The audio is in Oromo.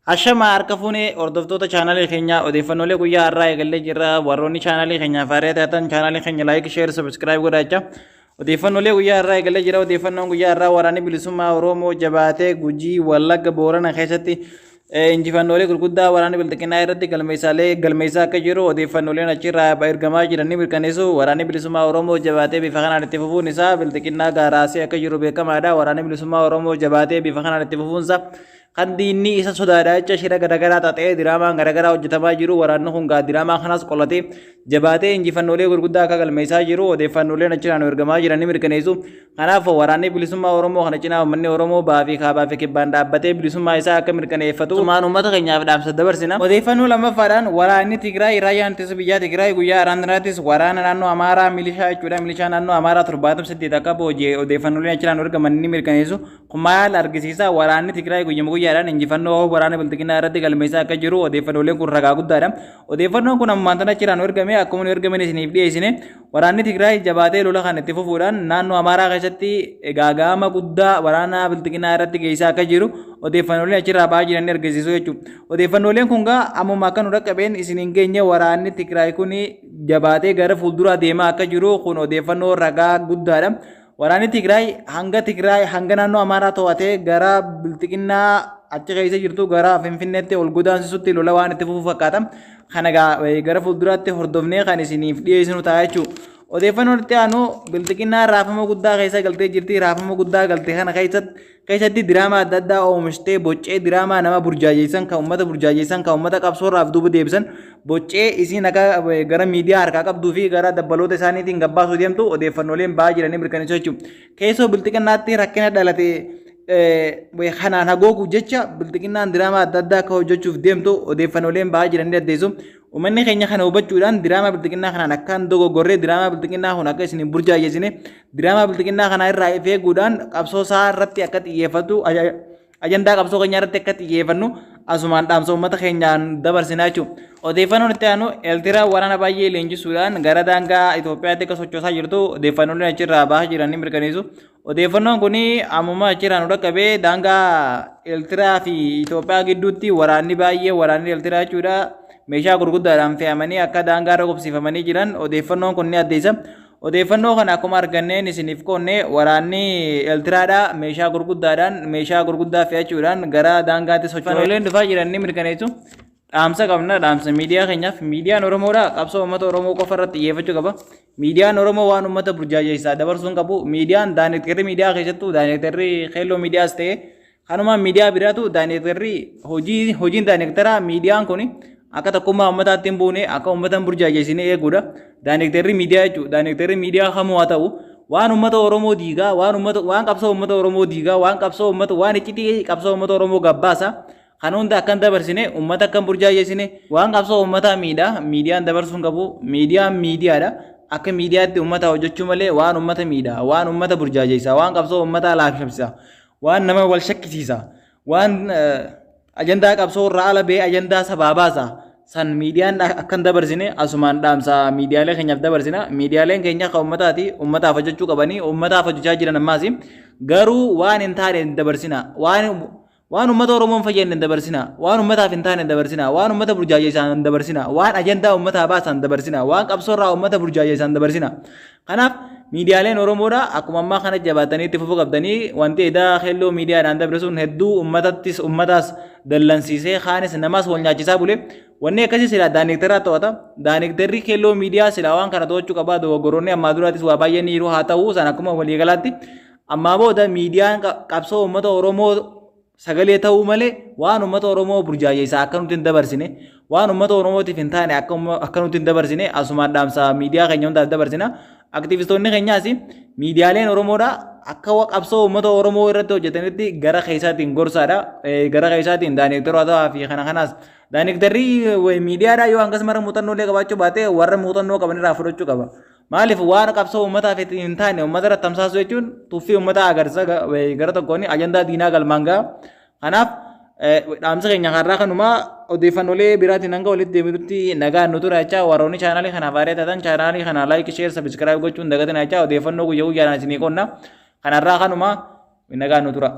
Hashama harka fuunee hordoftoota chaanaalii keenyaa, odeeffannoolee guyyaa har'aa eegallee jirra. Warroonni chaanaalii keenyaaf haaraa taatan chaanaalii keenya like, share, subscribe godhaa jecha. Odeeffannoolee guyyaa har'aa eegallee jira. Odeeffannoon guyyaa har'aa waraanni bilisummaa Oromoo jabaatee Gujii, Wallagga, Boorana keessatti injifannoolee gurguddaa waraanni bilxiginnaa irratti galmeessaalee galmeessaa akka jiru odeeffannooleen achirraa ergamaa jiran ni mirkaneessu. Waraanni bilisummaa Oromoo jabaatee bifa kanaan itti fufuun isaa bilxiginnaa gaaraasee akka jiru beekamaadha. Waraanni bilisummaa Oromoo jabaatee bifa kanaan itti fufuunsa kan diinni isa sodaadha jecha shira garaagaraa xaxee diraamaan garaagaraa hojjetamaa jiru. Waraanni kun gaa diraamaa kanas qolatee jabaatee injifannoolee gurguddaa akka galmeessaa jiru odeeffannooleen achirraan ergamaa jiran ni mirkaneessu. Kanaaf waraanni bilisummaa Oromoo kana cinaa uummanni Oromoo baa fi kaabaa fi kibbaan dhaabbatee bilisummaa isaa akka mirkaneeffatu maan uummata keenyaaf dhaamsa dabarsina. Odeeffannoo lammaffaadhaan waraanni Tigraay, raayyaan ittisa biyyaa Tigraay guyyaa har'aattis waraana naannoo Amaaraa milishaa jechuudha, milishaa naannoo Amaaraa 78 akka booji'e odeeffannooleen achirraan ergaman ni mirkaneessu. Kun maal argisiisa? Waraanni Tigraay guyyuma guyyaadhaan injifannoo waraana bilxiginnaa irratti galmeessaa akka jiru odeeffannooleen kun ragaa guddaadha. Odeeffannoon kun ammaan tana achirraan ergame, akkuma nu ergamen isiniif dhiyeessine. Waraanni Tigraay jabaatee lola kan itti fufuudhaan naannoo Amaaraa keessatti gaaga'ama guddaa waraana bilxiginnaa irratti geessisaa akka jiru odeeffannooleen achirraa ba'aa jiran ni argisiisu jechuudha. Odeeffannooleen kun gaa ammuma akka nu dhaqqabeen isin hin geenye, waraanni Tigraay kun jabaatee gara fuulduraa deemaa akka jiru kun odeeffannoo ragaa guddaadha. Waraanni Tigraay hanga Tigraay hanga naannoo Amaaraa to'atee gara bilxiginnaa achi keessa jirtu gara Finfinneetti ol godaansisutti lola waan itti fufu fakkaata. Kana gara fuulduraatti hordofnee kan isiniif dhiyeessinu ta'a jechuudha. Odeeffannoon itti aanu bilxiginnaa raafama guddaa keessa galtee jirti. Raafama guddaa galte kana keessatti diraamaa adda addaa oomishtee boccee diraamaa nama burjaajeessan, kan uummata burjaajeessan, kan uummata qabsoorraaf duuba deebisan boccee isiin akka gara miidiyaa harkaa qabduu fi gara dabbaloota isaaniitiin gabbaasuu deemtu odeeffannooleen ba'aa jiranii mirkaneessu jechuudha. Keessoo bilxiginnaatti rakkina dhalate kanaan hagooguuf jecha bilxiginnaan diraamaa adda addaa akka hojjechuuf deemtu odeeffannooleen ba'aa jiranii addeessu. Uummanni keenya kana hubachuudhaan diraamaa bilxiginnaa kanaan akka hin dogoggorree, diraamaa bilxiginnaa kun akka isin hin burjaajesine, diraamaa bilxiginnaa kana irraa of eeguudhaan qabsoo isaa irratti akka xiyyeeffatu, ajandaa qabsoo keenyaa irratti akka xiyyeeffannu asumaan dhaamsa uummata keenyaan dabarsinaa jechuudha. Odeeffannoon itti aanu Eeltiraa waraana baay'ee leenjisuudhaan gara daangaa Itoophiyaatti akka sochoosaa jirtu odeeffannoon achirraa bahaa jiran ni mirkaneessu. Odeeffannoon kun ammuma achirraa nu dhaqqabee, daangaa Eeltiraa fi Itoophiyaa gidduutti waraanni baay'ee, waraanni Eeltiraa jechuudha, meeshaa gurguddaadhaan fe'amanii akka daangaa irra qubsiifamanii jiran odeeffannoon kun ni addeessa. Odeeffannoo kana akkuma arganneen isiniif qoonne. Waraanni Eeltiraadhaa meeshaa gurguddaadhaan, meeshaa gurguddaa fe'achuudhaan gara daangaatti socho'aa dhufaa jiran ni mirkaneessu. Dhaamsa qabna, dhaamsa miidiyaa keenyaaf: miidiyaan Oromoodha qabsoo uummata Oromoo qofa irratti xiyyeeffachuu qaba. Miidiyaan Oromoo waan uummata burjaajessaa dabarsuu hin qabu. Miidiyaan daayirektarri miidiyaa, keessattuu daayirektarri keelloo miidiyaas ta'e kanumaan miidiyaa biraatu, daayirektarri hojii hojiin daayirektaraa miidiyaan kun akka tokkummaa uummataatti hin buune, akka uummata hin burjaajeessine eeguudha. Daayirektarri miidiyaa jechuudha. Daayirektarri miidiyaa kamuu haa ta'u, waan uummata Oromoo diigaa, waan uummata, waan qabsoo uummata Oromoo diigaa, waan qabsoo uummata, waan iccitii qabsoo uummata Oromoo gabbaasa. Kan hunda akkan dabarsine, uummata akkan burjaajeessine, waan qabsoo uummataa miidhaa miidiyaan dabarsuu hin qabu. Miidiyaan miidiyaadha. Akka miidiyaatti uummata hojjechuu malee waan uummata miidhaa, waan uummata burjaajeessa, waan qabsoo uummataa laafshabsiisa, waan nama wal shakkisiisa, waan ajandaa qabsoo irraa ala ba'ee ajandaa sabaa baasa san miidiyaan akkan dabarsine asumaan dhaamsa miidiyaalee keenyaaf dabarsina. Miidiyaaleen keenya kan uummataati, uummataaf hojjechuu qabanii, uummataaf hojjechaa jiran. Ammaas garuu waan hin taane hin dabarsina, waan uummata Oromoon fayyadne hin dabarsina, waan uummataaf hin taane hin dabarsina, waan uummata burjaajessan hin dabarsina, waan ajandaa uummataa baasan hin dabarsina, waan qabsoo irraa uummata burjaajessan hin dabarsina. Kanaaf miidiyaaleen Oromoodha akkuma ammaa kana jabaatanii itti fufuu qabdanii. Wanti edaa keelloo miidiyaadhaan dabre sun hedduu uummatattis uummataas dallansiisee kaanis namaas wal nyaachisaa bule. Wanni akkasii silaa daayirektaraa to'ata. Daayirektarri keelloo miidiyaa silaa waan kana to'achuu qabaa. Dogoggoroonni ammaa duraatis waa baay'een yeroo haa ta'u san akkuma waliigalaatti ammaa booda miidiyaan qabsoo uummata Oromoo sagalee ta'uu malee waan uummata Oromoo burjaajessaa akka nuti hin dabarsine, waan uummata Oromootiif hin taane akka nuti hin dabarsine asumaan dhaamsa miidiyaa keenya hundaaf dabarsina. Aktivistoonni keenyaas miidiyaaleen Oromoodha akka qabsoo uummata Oromoo irratti hojjetanitti gara keessaatiin gorsaadha. Gara keessaatiin daayirektaroota fi kana kanaas daayirektarri miidiyaadha yoo hangas mara muuxannoo illee qabaachuu baate warra muuxannoo qaban irraa fudhachuu qaba. Maaliif waan qabsoo uummataaf hin taane uummata irratti tamsaasu jechuun tuffii uummataa agarsiisa, gara tokkoon ajandaa diinaa galmaan ga'a. Kanaaf dhaamsa keenya har'aa kanumaa. Odeeffannoolee biraatiin hanga walitti deebinutti nagaan nu tura jechaa, warroonni chaanaalii kanaaf haaraa taatan chaanaalii kana like, share, subscribe gochuun dagatina jechaa, odeeffannoo guyyaa guyyaadhaan isinii qonna. Kanarraa kanumaa, nagaan nu tura.